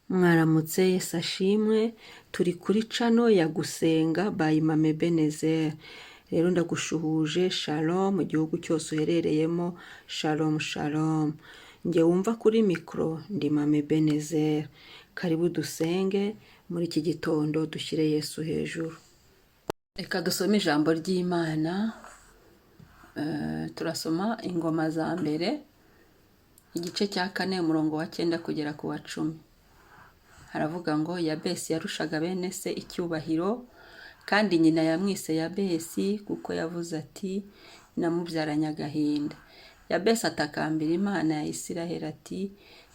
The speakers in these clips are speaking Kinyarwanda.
Mwaramutse, Yesu ashimwe. Turi kuri channel ya Gusenga by Mama Ebenezer. Rero ndagushuhuje, shalom mu gihugu cyose uherereyemo, shalom shalom. Njye wumva kuri mikoro ndi Mama Ebenezer. Karibu dusenge muri iki gitondo, dushyire Yesu hejuru. Reka dusome ijambo ry'Imana. Turasoma Ingoma za Mbere, igice cya 4, umurongo wa 9 kugera ku wa 10. Haravuga ngo: "Yabesi yarushaga bene se icyubahiro, kandi nyina yamwise Yabesi kuko yavuze ati: 'Namubyaranye agahinda.' Yabesi atakambira Imana ya Isiraheli ati: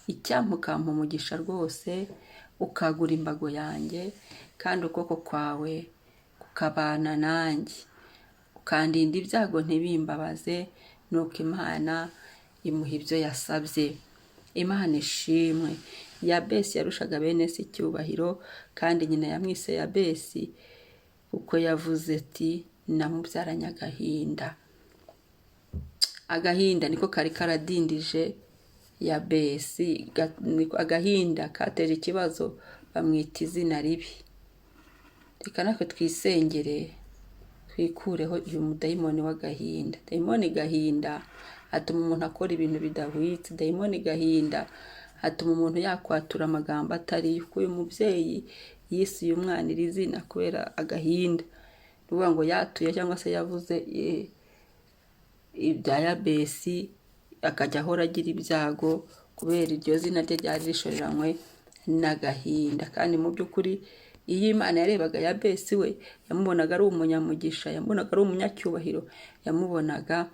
'Icyampa ukampa umugisha rwose, ukagura imbago yanjye, kandi ukuboko kwawe kukabana nanjye, ukandinda ibyago ntibimbabaze.' Nuko Imana imuha ibyo yasabye." Imana ishimwe. Yabesi yarushaga bene se icyubahiro, kandi nyina yamwise Yabesi kuko yavuze ati: 'Namubyaranye agahinda.' Agahinda niko kari karadindije Yabesi, agahinda kateje ikibazo, bamwita izina ribi. Reka natwe twisengere, twikureho uyu mudayimoni w'agahinda. Dayimoni gahinda atuma umuntu akora ibintu bidahwitse. Dayimoni gahinda atuma umuntu yakwatura amagambo atari yo. Kuko uyu mubyeyi yise uyu mwana iri zina kubera agahinda, ni ukuvuga ngo yatuye cyangwa se yavuze ibya Yabesi, akajya ahora agira ibyago kubera iryo zina rye ryari rishoreranywe n'agahinda. Kandi mu by'ukuri, iyo Imana yarebaga Yabesi, we yamubonaga ari umunyamugisha, yamubonaga ari umunyacyubahiro, yamubonaga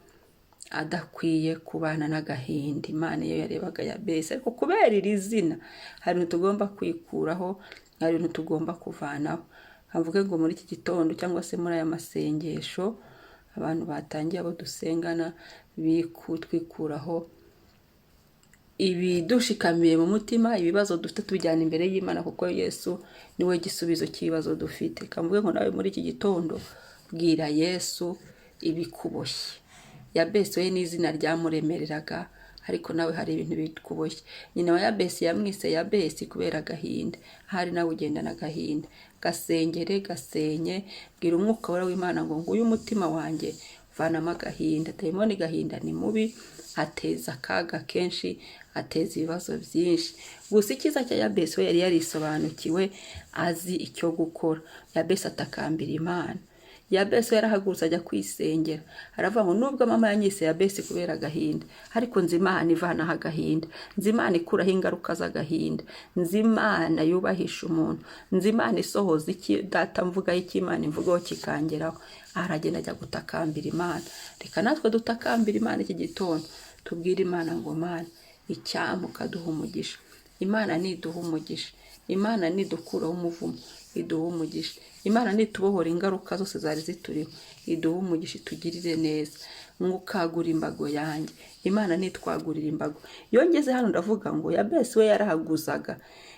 adakwiye kubana n'agahinda, Imana iyo yarebaga Yabesi. Ariko kubera iri zina, hari ibintu tugomba kwikuraho, hari ibintu tugomba kuvanaho. Mvuge ngo muri iki gitondo cyangwa se muri aya masengesho abantu batangiye, abo dusengana, twikuraho ibidushikamiye mu mutima, ibibazo dufite tubijyana imbere y'Imana, kuko Yesu niwe gisubizo cy'ibibazo dufite. Mvuge ngo nawe muri iki gitondo bwira Yesu ibikuboshye. Yabesi we n'izina ryamuremereraga, ariko nawe hari ibintu bikuboshye. Nyina wa Yabesi yamwise Yabesi kubera agahinda. Ahari nawe ugendana agahinda, gasengere, gasenye. Bwira Umwuka Wera w'Imana ngo: "Nguyu umutima wanjye, vanamo agahinda." Dayimoni gahinda ni mubi, ateza akaga kenshi, ateza ibibazo byinshi. Gusa icyiza cya Yabesi, we yari yarisobanukiwe, azi icyo gukora. Yabesi atakambira Imana. Yabesi we yarahagurutse ajya kwisengera, aravuga ngo: "Nubwo mama yanyise Yabesi kubera agahinda, ariko nzi Imana ivanaho agahinda, nzi Imana ikuraho ingaruka z'agahinda, nzi Imana yubahisha umuntu, nzi Imana isohoza iki data mvugaho, icyo Imana imvugaho kikangeraho." Aragenda ajya gutakambira Imana. Reka natwe dutakambira Imana iki gitondo, tubwire Imana ngo: "Mana, icyampa ukaduha umugisha." Imana niduha umugisha, Imana nidukuraho umuvumo iduha umugisha, Imana nitubohora ingaruka zose zari zituriho iduha umugisha, itugirire neza, ngo ukagura imbago yanjye. Imana nitwagurira imbago. Iyo ngeze hano ndavuga ngo Yabesi we yarahaguzaga,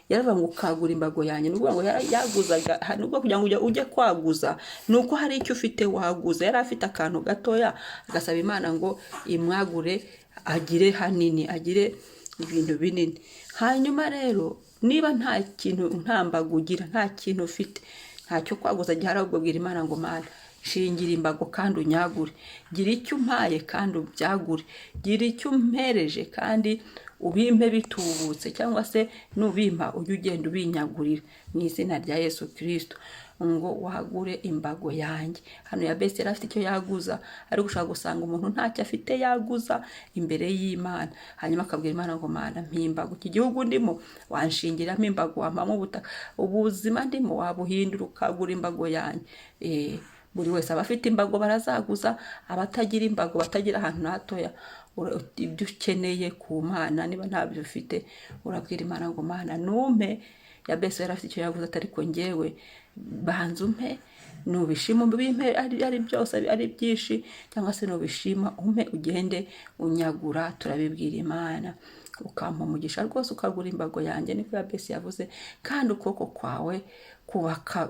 yaravuga ngo: "Ukagura imbago yanjye." Ni ukuvuga ngo yaguzaga, ni ukuvuga kugira ngo ujye kwaguza ni uko hari icyo ufite waguza. Yari afite akantu gatoya, agasaba Imana ngo imwagure, agire hanini, agire ibintu binini. Hanyuma rero niba nta kintu, nta mbago ugira, nta kintu ufite, ntacyo kwaguza gihari, ahubwo bwira Imana ngo: "Mana, shingira imbago kandi unyagure, gira icyo umpaye kandi ubyagure, gira icyo umpereje kandi ubimpe bitubutse, cyangwa se nubimpa ujye ugenda ubinyagurira mu izina rya Yesu Kirisito." Ngo wagure imbago yanjye. Hano Yabesi yari afite icyo yaguza, ariko ushobora gusanga umuntu ntacyo afite yaguza imbere y'Imana, hanyuma akabwira Imana ngo: "Mana, mpa imbago. Iki gihugu ndimo wanshingiramo imbago, wampamo ubutaka, ubuzima ndimo wabuhindura ukagura imbago yanjye." Buri wese aba afite imbago barazaguza, abatagira imbago, batagira ahantu na hatoya, ibyo ukeneye ku Mana, niba ntabyo ufite, urabwira Imana ngo: "Mana, numpe." Yabesi yari afite icyo yavuze ati: "Ariko ngewe banza umpe, nubishima ubimpe ari byose, ari byinshi, cyangwa se nubishima umpe ugende unyagura." Turabibwira Imana: "Ukampa umugisha rwose, ukagura imbago yanjye," niko Yabesi yavuze, "kandi ukuboko kwawe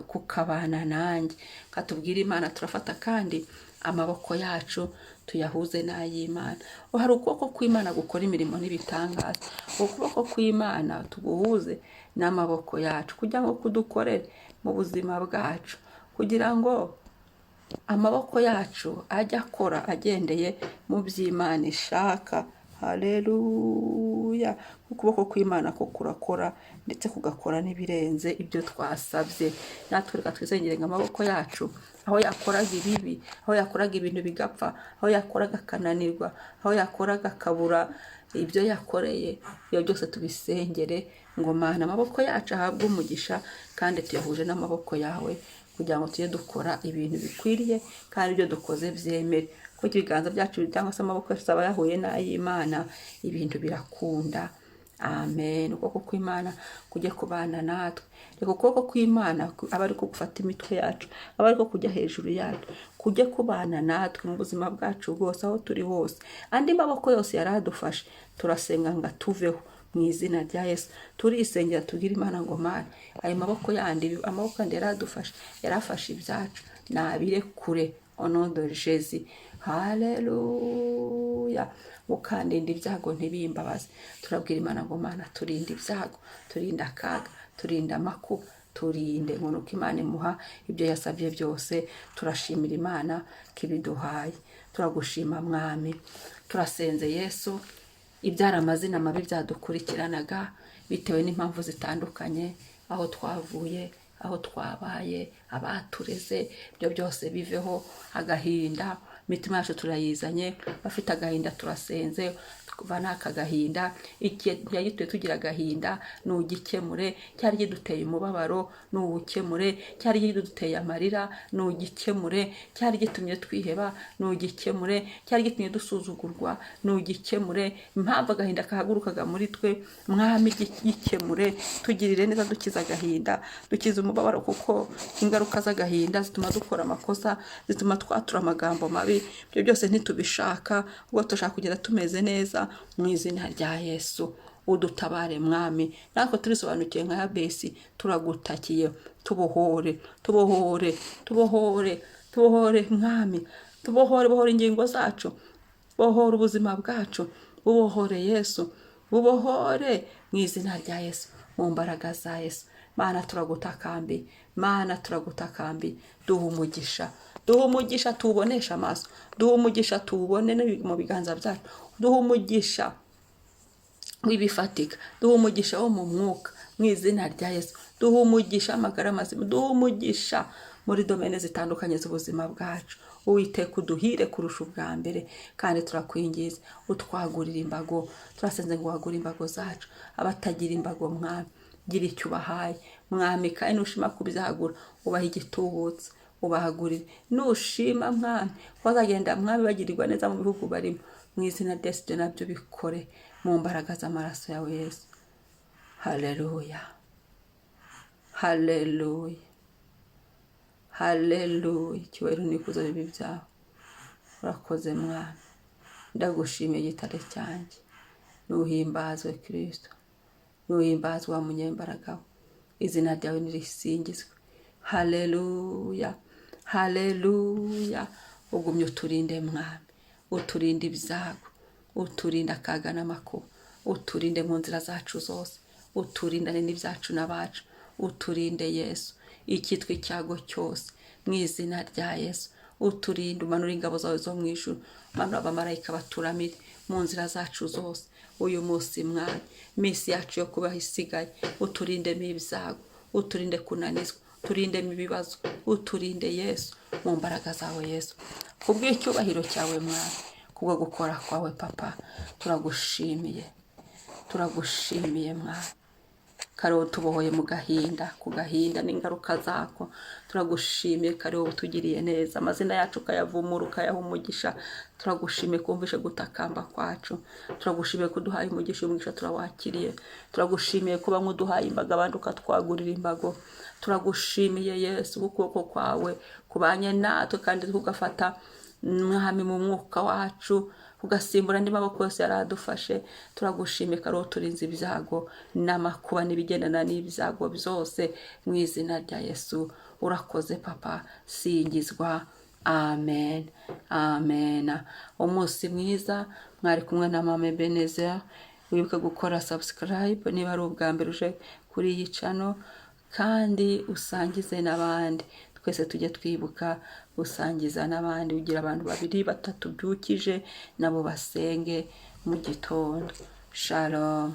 kukabana nanjye." Katubwira Imana, turafata kandi Amaboko yacu tuyahuze n'ay'Imana. Hari ukuboko kw'Imana gukora imirimo n'ibitangaza. Ukuboko kw'Imana tuguhuze n'amaboko yacu kugira ngo kudukorere mu buzima bwacu, kugira ngo amaboko yacu ajye akora agendeye mu by'Imana ishaka. Haleluya! Ukuboko kw'Imana ko kurakora, ndetse kugakora n'ibirenze ibyo twasabye. Natwe reka twisengere ngo amaboko yacu, aho yakoraga ibibi, aho yakoraga ibintu bigapfa, aho yakoraga akananirwa, aho yakoraga akabura ibyo yakoreye, ibyo byose tubisengere ngo Mana amaboko yacu ahabwe umugisha, kandi tuyahuje n'amaboko yawe kugira ngo tujye dukora ibintu bikwiriye kandi ibyo dukoze byemere. Kuko ibiganza byacu cyangwa se amaboko yacu aba yahuye n'ay'Imana, ibintu birakunda. Amen. Ukuboko kw'Imana kujye kubana natwe. Reka ukuboko kw'Imana abe ariko gufata imitwe yacu, abe ariko kujya hejuru yacu, kujye kubana natwe mu buzima bwacu bwose, aho turi hose. Andi maboko yose yari adufashe, turasenga ngo atuveho mu izina rya Yesu. Turisengera tubwire Imana ngo Mana, ayo maboko yandi, amaboko yandi yaradufashe, yarafashe ibyacu, nabirekure au nom de Jésus. Haleluya. Ukandinda ibyago ntibimbabaze. Turabwira Imana ngo Mana, turinde ibyago, turinde akaga, turinde amakuba, turinde. Ngo nuko Imana imuha ibyo yasabye byose. Turashimira Imana ko ibiduhaye. Turagushima Mwami. Turasenze Yesu, ibyari amazina mabi byadukurikiranaga bitewe n'impamvu zitandukanye, aho twavuye, aho twabaye, abatureze, ibyo byose biveho. Agahinda, imitima yacu turayizanye, bafite agahinda turasenze kuva n'aka gahinda. Igihe gituye tugira agahinda, nugikemure. Cyari kiduteye umubabaro, nuwukemure. Cyari kiduteye amarira, nugikemure. Cyari gitumye twiheba, nugikemure. Cyari gitumye dusuzugurwa, nugikemure. Impamvu agahinda kahagurukaga muri twe, Mwami, gikemure. Tugirire neza, dukize agahinda, dukize umubabaro, kuko ingaruka z'agahinda zituma dukora amakosa, zituma twatura amagambo mabi. Ibyo byose ntitubishaka, ubwo turashaka kugenda tumeze neza. Mu izina rya Yesu, udutabare Mwami. Natwe turisobanukiwe nka Yabesi, turagutakiye. Tubohore, tubohore, tubohore, tubohore Mwami, tubohore. Bohora ingingo zacu, bohora ubuzima bwacu, bubohore Yesu, bubohore mu izina rya Yesu, mu mbaraga za Yesu. Mana, turagutakambi. Mana, turagutakambi. Duha umugisha, duha umugisha tuwubonesha amaso, duha umugisha tuwubone mu biganza byacu, duha umugisha w'ibifatika, duha umugisha wo mu mwuka mu izina rya Yesu, duha umugisha amagara mazima, duha umugisha muri domaine zitandukanye z'ubuzima bwacu. Uwiteka, uduhire kurusha ubwa mbere, kandi turakwingiza utwagurira imbago. Turasenze ngo wagure imbago zacu. Abatagira imbago, Mwami, gira icyo ubahaye Mwami, kandi nushima kubyagura ubaha igitubutse, ubahagurire. Nushima Mwami ko bazagenda, Mwami, bagirirwa neza mu bihugu barimo, mu izina rya Yesu, ibyo nabyo bikore mu mbaraga z'amaraso yawe Yesu. Haleluya, haleluya, haleluya! Icyubahiro n'ikuzo bibi byawe. Urakoze Mwami, ndagushimiye igitare cyanjye. Nuhimbazwe Kirisito, nuhimbazwe wa munyembaraga we, izina ryawe nirisingizwe. Haleluya, haleluya! Ugumye uturinde Mwami, uturinde ibyago, uturinde akaga n'amakuba, uturinde mu nzira zacu zose, uturindane n'ibyacu n'abacu, uturinde Yesu icyitwa icyago cyose mu izina rya Yesu. Uturinde, umanure ingabo zawe zo mu ijuru, umanure abamarayika baturamire mu nzira zacu zose uyu munsi Mwami, iminsi yacu yo kubaho isigaye. Uturindemo ibyago, uturinde kunanizwa, uturindemo ibibazo, uturinde Yesu mu mbaraga zawe Yesu, kubw'icyubahiro cyawe Mwami, kubwo gukora kwawe Papa. Turagushimiye, turagushimiye Mwami. Kariho tubohoye mu gahinda, ku gahinda n'ingaruka zako. Turagushimiye kariho utugiriye neza, amazina yacu ukayavumura, ukayaha umugisha. Turagushimiye kumvishe gutakamba kwacu. Turagushimiye kuduhaye umugisha, uyu mugisha turawakiriye. Turagushimiye kuba nk'uduhaye imbago, abandi ukatwagurira imbago. Turagushimiye Yesu, ukuboko kwawe kubanye natwe kandi tugafata Mwami mu mwuka wacu, ugasimbura andi maboko yose yari adufashe. Turagushimiye kariho turinze ibyago n'amakuba n'ibigendana n'ibyago byose mu izina rya Yesu. Urakoze Papa, singizwa. Amen, amen. Umunsi mwiza. Mwari kumwe na Mama Ebenezer. Wibuke gukora subscribe niba ari ubwa mbere uje kuri iyi channel, kandi usangize n'abandi. Twese tujye twibuka gusangiza n'abandi, ugira abantu babiri, batatu byukije, nabo basenge mu gitondo. Shalom.